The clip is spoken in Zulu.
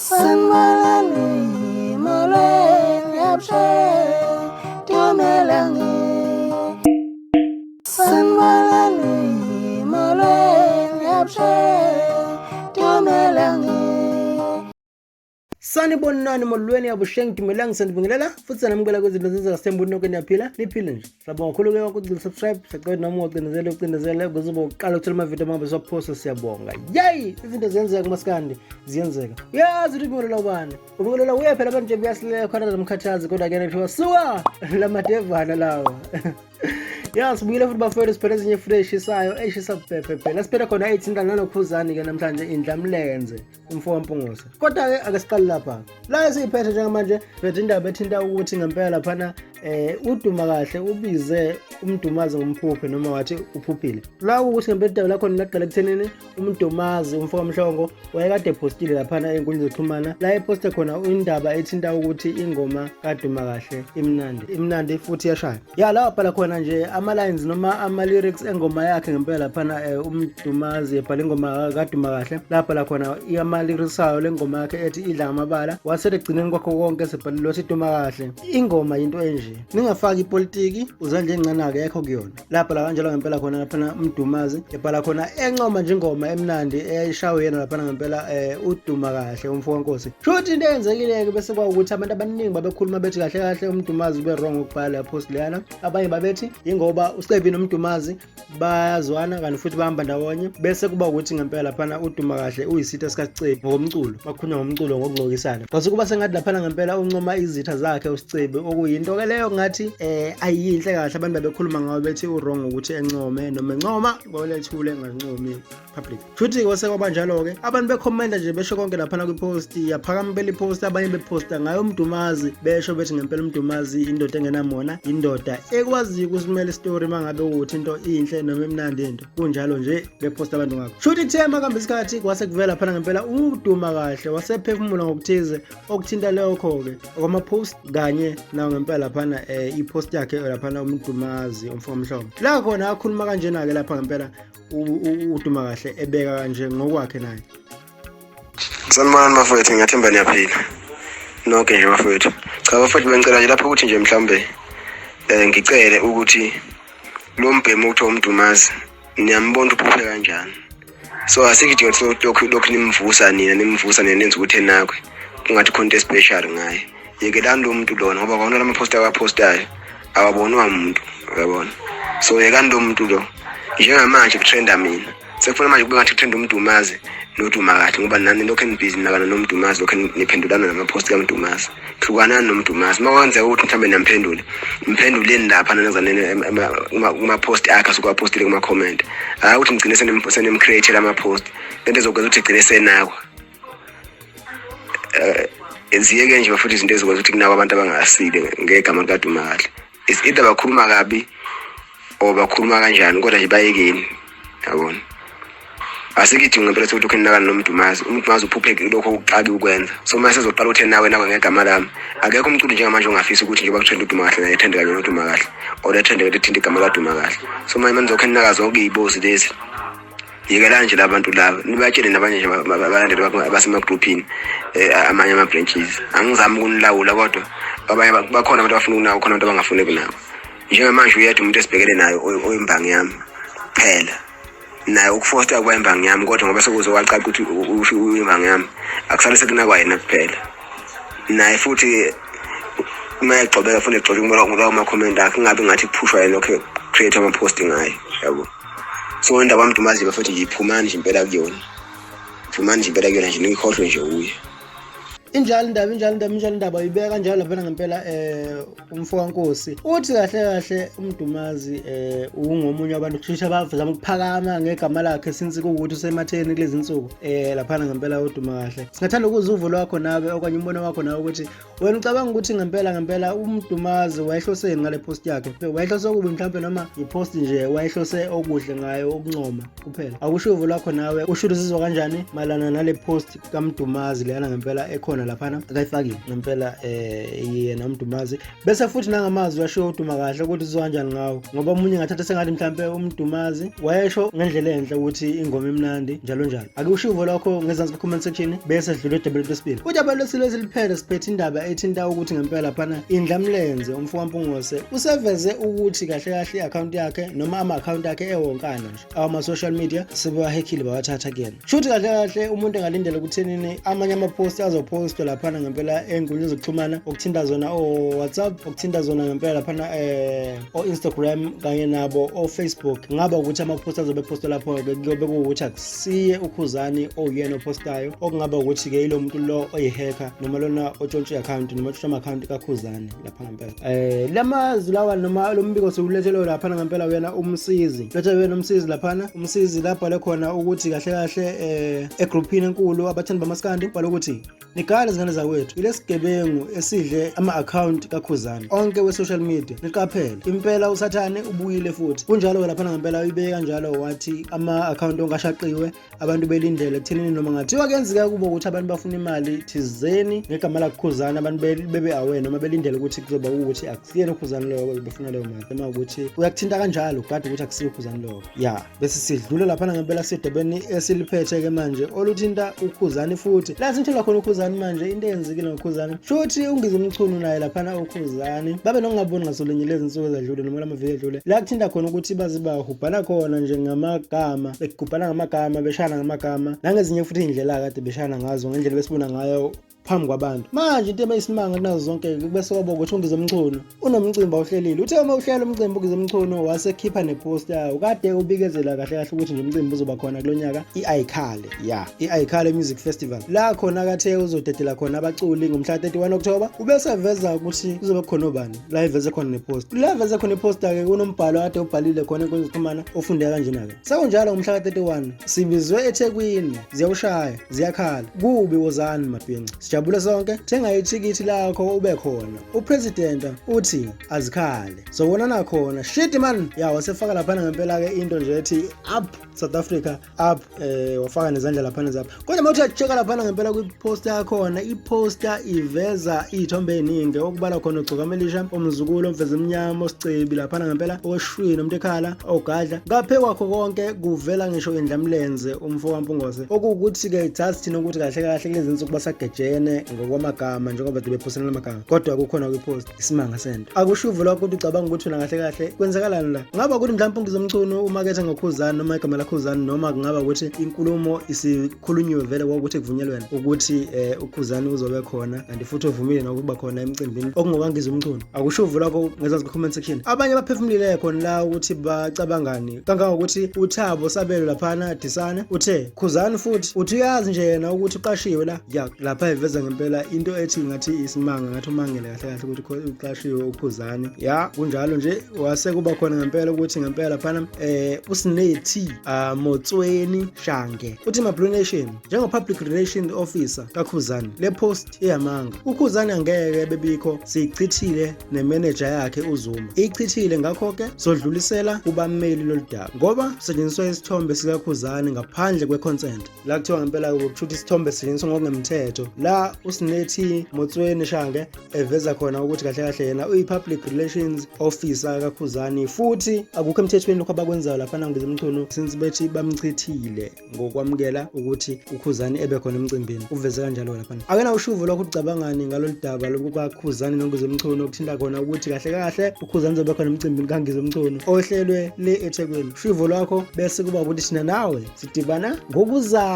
Sanibonani, molweni, abusheng, dumelang. Sanibonani, molweni, abusheng, dumelang. Sanibonani, molweni, avuxeni, dumelang, sanibingelela futhi sanamukela kwezinto zenzeka sithemba nonke niyaphila, niphile nje. Siyabonga kakhulu ke ukugcina subscribe, siyacela noma ungacindezele ucindezele ukuze ube uqala ukuthola amavidiyo uma siwaphosta. Siyabonga. Yay! Izinto ziyenzeka kumaskandi, ziyenzeka. Uyazi ukuthi ubingelela ubani? Ubingelela uye phela abantu nje buyasilela khona nomkhathazi, kodwa ke kuthiwa suka lamadevana lawa. Ya, sibuyile futhi bafowethu, siphele ezinye futhi eshisayo, eshisa bhebhe phela. Siphele khona ethinta nanokhuzani ke namhlanje, indlamlenze umfo waMpungose. Kodwa-ke ake siqale lapha la esiyiphethe njengamanje, phethe indaba ethinta ukuthi ngempela laphana uduma kahle ubize uMdumazi ngomphuphe noma wathi uphuphile. La ukuthi ngempela idaba lakhona laqala ekuthenini uMdumazi umfo kaMhlongo wayekade ephostile laphana ey'nkundleni zokuxhumana, la ephoste khona indaba ethinta ukuthi ingoma kaduma kahle imnandi, imnandi futhi iyashaya. Ya, la wabhala khona nje ama-lines noma ama-lyrics engoma yakhe ngempela laphana, uMdumazi ebhala ingoma kaduma kahle, la bhala khona ama-lyrics ayo le ngoma yakhe ethi idla ngamabala. Wasethi ekugcineni kwakho konke sebhalile wathi, "Duma kahle, ingoma yinto enje, ningafaki ipolitiki, uzandla encane akekho kuyona." Lapha la kanjalo ngempela khona laphana uMdumazi ebhala khona encoma nje ingoma emnandi eyayishawe yena laphana ngempela, uduma kahle umfo wenkosi. Shuthi into eyenzekile-ke bese kwawukuthi abantu abaningi babekhuluma bethi kahle kahle uMdumazi ube wrong ukubhala leya post leyana. Abanye babethi yingoba uScebi noMdumazi bayazwana kanti futhi bahamba ndawonye, bese kuba ukuthi ngempela laphana uduma kahle uyisitha sikaSicebi ngokomculo, bakhulunywa ngomculo ngokungcokisana. Kwase kuba sengathi laphana ngempela uncoma izitha zakhe uSicebi, okuyinto-ke leyo ngathi ayiyinhle kahle. Abantu babekhuluma ngayo bethi u-wrong ukuthi encome noma encoma ngolethule engancomi public. Futhi kwase kwaba njalo-ke, abantu bekhomenta nje besho konke laphana kwipost. Yaphakama impela ipost, abanye bephosta ngayo uMdumazi, besho bethi ngempela uMdumazi indoda engenamona, indoda ekwaziyo ukusimela isitori uma ngabe ukuthi into inhle noma imnandi into kunjalo nje, bephosta abantu ngakho. Shuthi kuthe makuhamba isikhathi kwase kuvela phana ngempela uduma kahle wasephefumula ngokuthize okuthinta lokho-ke okwama-post kanye nawo ngempela laphana, i-post yakhe laphana uMdumazi umfo kaMhlongo, la khona akhuluma kanjena-ke lapha ngempela uduma kahle ebeka kanje ngokwakhe naye. Sanibonani bafowethu, ngiyathemba niyaphila nonke nje bafowethu. Cha bafowethu, bengicela nje lapho ukuthi nje mhlawumbe ngicele ukuthi lo mbhemu okuthiwa uMdumazi niyambona ukuthi uphuphe kanjani. So asikho idingo lokhu lokhu nimvusa nina, nimvusa nina, nenza ukuthi enakwe kungathi khona into especial ngaye. Yekelani lo muntu lona ngoba kwawona lama-post akaphostayo awabonwa muntu, uyabona. So yekani lo muntu lo. Njengamanje kutrenda mina, sekufuna manje kube ngathi kutrenda uMdumazi noduma kahle, ngoba nani lokhu enibhizi nakana noMdumazi, lokhu niphendulana namapost kaMdumazi. Hlukanani noMdumazi. Uma kwenzeka ukuthi mhlawumbe niyamphendula, mphenduleni lapha nanizaneni kuma-post akhe asuke aphostile kuma-comment, hhayi ukuthi ngigcine senim-create-ela ama-post lento ezokwenza ukuthi igcine senakwa. Ziyeke nje futhi izinto ezikwenza ukuthi kunako abantu abangasile ngegama likaduma kahle. It's either bakhuluma kabi or bakhuluma kanjani, kodwa nje bayekeni, yabona. Asikho idingo ngempela sokuthi ukhe ninakane noMdumazi. UMdumazi uphuphe lokho okuxaki ukwenza, so uma sezoqala ukuthi nawe nawe ngegama lami, akekho umculi njengamanje ongafisa ukuthi njengoba kutrenda uduma kahle naye ethende kanye noduma kahle or ethende kade ethinta igama kaduma kahle. So manje manizokhe ninaka zonke iy'bozi lezi, yekelani nje labantu laba, nibatshele nabanye nje abalandeli abasemagruphini, amanye ama-branches. Angizami ukunilawula, kodwa abanye bakhona abantu abafuna ukunako, khona abantu abangafuni kunako. Njengamanje uyedwa umuntu esibhekene naye oyimbangi yami kuphela, naye ukufosta kuba imbangi yami, kodwa ngoba sekuze wacaca ukuthi uyimbangi yami, akusale sekunakwa yena kuphela. Naye futhi uma egxobeka funa egxobe kulawo ma-comment akhe, kungabi ngathi kuphushwa yena lokho create ama-post ngaye, yabo. So indaba kaMdumazi nje bafethu nje, iphumani nje impela kuyona, phumani nje impela kuyona nje, nikhohlwe nje uye. Injalo indaba, injalo indaba, injalo indaba, uyibeka kanjalo laphana ngempela. Umfo kaNkosi uthi kahle kahle uMdumazi ungomunye wabantu kusho abazama ukuphakama ngegama lakhe since kuwukuthi usematheni kulezi insuku, laphana ngempela uduma kahle. Singathanda ukuzwa uvo lwakho nawe okanye umbono wakho nawe ukuthi wena ucabanga ukuthi ngempela ngempela uMdumazi wayehloseni ngale post yakhe. Wayehlose okubi mhlawumbe noma i-post nje wayehlose okuhle ngayo, ukuncoma kuphela? Akusho uvo lwakho nawe, usho uzizwa kanjani mayelana nale post kaMdumazi leyana ngempela ekhona. laphana akayifakile ngempela yena uMdumazi. Bese futhi nangamazwi ashiwo uDuma kahle ukuthi uzwa kanjani ngawo, ngoba omunye ngathatha sengathi mhlampe uMdumazi wayesho ngendlela enhle ukuthi ingoma imnandi njalo njalo. Ake usho uvo lwakho ngezansi kwi-comment section bese sidlula edabeni lwesibili. Udaba lwesibili esiliphele siphethe indaba ethinta ukuthi ngempela laphana Indlamlenze umfokaMpungose useveze ukuthi kahle kahle i-akhawunti yakhe noma ama-akhawunti akhe ewonkana nje awama-social media sebewahekhile bawathatha kuyena. Shuthi kahle kahle umuntu engalindela ukuthenini amanye ama-post azopostwa laphana ngempela ey'nkundleni zokuxhumana okuthinta zona o-WhatsApp, okuthinta zona ngempela laphana o-Instagram kanye nabo o-Facebook. Ngaba ukuthi ama-post azobe epostwa lapho-ke kuyobe kuwukuthi akusiye uKhuzani owuyena opostayo, okungaba ukuthi-ke yilo muntu lo oyi-hacker noma lona otshontshe i-akhawunti noma otshontshe ama-akhawunti kaKhuzani lapha ngempela. Lamazwi lawa noma lo mbiko siwulethelwe laphana ngempela uyena uMsizi, lethelwe uyena uMsizi laphana. UMsizi labhale khona ukuthi kahle kahle egruphini enkulu abathandi bamaskandi, ubhale ukuthi nigale zingane zakwethu, ilesigebengu esidle ama-akhawunti kaKhuzani onke we-social media, niqaphele impela uSathane ubuyile futhi. Kunjalo-ke laphana ngempela uyibeke kanjalo, wathi ama-akhawunti onke ashaqiwe, abantu belindele ekuthenini noma ngathiwa kuyenzeka kubo ukuthi abantu bafuna imali thizeni ngegama lakuKhuzani, abantu bebe aware noma belindele ukuthi kuzoba ukuthi akusiyena uKhuzani loyo befuna leyo mali, noma ukuthi uyakuthinta kanjalo kade ukuthi akusiyo uKhuzani loyo. Ya, bese sidlula laphana ngempela sidebeni esiliphethe-ke manje oluthinta uKhuzani futhi la sithola khona uKhuzani manje into eyenzekile ngoKhuzani shuthi uNgizwe Mchunu naye laphana uKhuzani babe nokungaboni ngasolinye lezi nsuku ezadlule noma lamaviki edlule la kuthinta khona ukuthi baze bahubhana khona nje ngamagama, begubhana ngamagama, beshana ngamagama nangezinye futhi iy'ndlela kade beshana ngazo ngendlela besibona ngayo phambi kwabantu. Manje into ebeyisimanga kunazo zonke bese kwaba ukuthi uNgizwe Mchunu unomcimbi awuhlelile. Uthe uma uhlela umcimbi uNgizwe Mchunu wasekhipha nepost yawo kade ubikezela kahle kahle ukuthi nje umcimbi uzoba khona kulo nyaka, i-Ayikhale, ya i-Ayikhale Music Festival, la khona kathe uzodedela khona abaculi ngomhla 31 October. Ubese veza ukuthi kuzobe khona obani la iveze khona nepost, la iveze khona iposter-ke kunombhalo kade ubhalile khona enkundleni zokuxhumana ofundeka kanjena-ke. Sekunjalo ngomhla ka-31 sibizwe eThekwini, ziyawushaya ziyakhala kubi, wozani mabhinca sijabule sonke, thenga ithikithi lakho ube khona. Upresident uthi azikhale, sobonana khona shit man. Ya, wasefaka laphana ngempela-ke into nje ethi up South Africa up, wafaka nezandla laphana zapha. Kodwa uma uthi uyachecka laphana ngempela kwiposter yakhona, iposter iveza iy'thombe ey'ningi okubala khona uGcokama Elisha, umzukulu omveza emnyama, osicebi laphana ngempela, oshwini umuntu ekhala ogadla. Ngaphe kwakho konke kuvela ngisho indlamlenze umfo kaMpungose, okuwukuthi-ke sazi thina ukuthi kahle kahle kulezi nsuku basagejene ngokwamagama njengoba bephoselana amagama, kodwa kukhona kwipost isimanga sento. Akusho uvo lwakho ukuthi ucabanga ukuthi wena kahle kahle kwenzakalani la. Ngaba ukuthi mhlawumbe uNgizwe Mchunu umakethe ngoKhuzani noma igama laKhuzani, noma kungaba ukuthi inkulumo isikhulunyiwe vele kwakuthi kuvunyelwene ukuthi uKhuzani uzobe khona, kanti futhi uvumile nokuba khona emcimbini okungokaNgizwe Mchunu. Akusho uvo lwakho ngezansi kwi-comment section. Abanye baphefumulile khona la ukuthi bacabangani, kangangokuthi uThabo Sabelo laphana Disane uthe Khuzani futhi uthi uyazi nje yena ukuthi uqashiwe la. Ya, lapha iveza ngempela into ethi ngathi isimanga, ngathi umangele kahle kahle ukuthi uqashiwe uKhuzani. Ya, kunjalo nje wase kuba khona ngempela ukuthi ngempela laphana uSinethi Motsweni Shange uthi ma Blue Nation njengo public relations officer kaKhuzani, le post iyamanga, uKhuzani angeke bebikho, siyichithile nemanager yakhe uZuma ichithile, ngakho-ke sodlulisela kubammeli lolu daba ngoba kusetshenziswa isithombe sikaKhuzani ngaphandle kwe-consent. La kuthiwa ngempela kusho ukuthi isithombe sisetshenziswa ngokungemthetho. La uSinethi Motsweni Shange eveza khona ukuthi kahle kahle yena uyi-public relations officer kaKhuzani, futhi akukho emthethweni lokho abakwenzayo laphana Ngizwe Mchunu, since bethi bamchithile ngokwamukela ukuthi uKhuzani ebe khona emcimbini. Uveze kanjalo laphana. Akena ushuvo lokho ucabangani ngalolu daba lokukaKhuzani noNgizwe Mchunu, okuthinta khona ukuthi kahle kahle uKhuzani uzobe khona emcimbini kaNgizwe Mchunu ohlelwe le eThekwini. Ushuvo lwakho bese kuba ukuthi thina nawe sidibana ngokuzayo.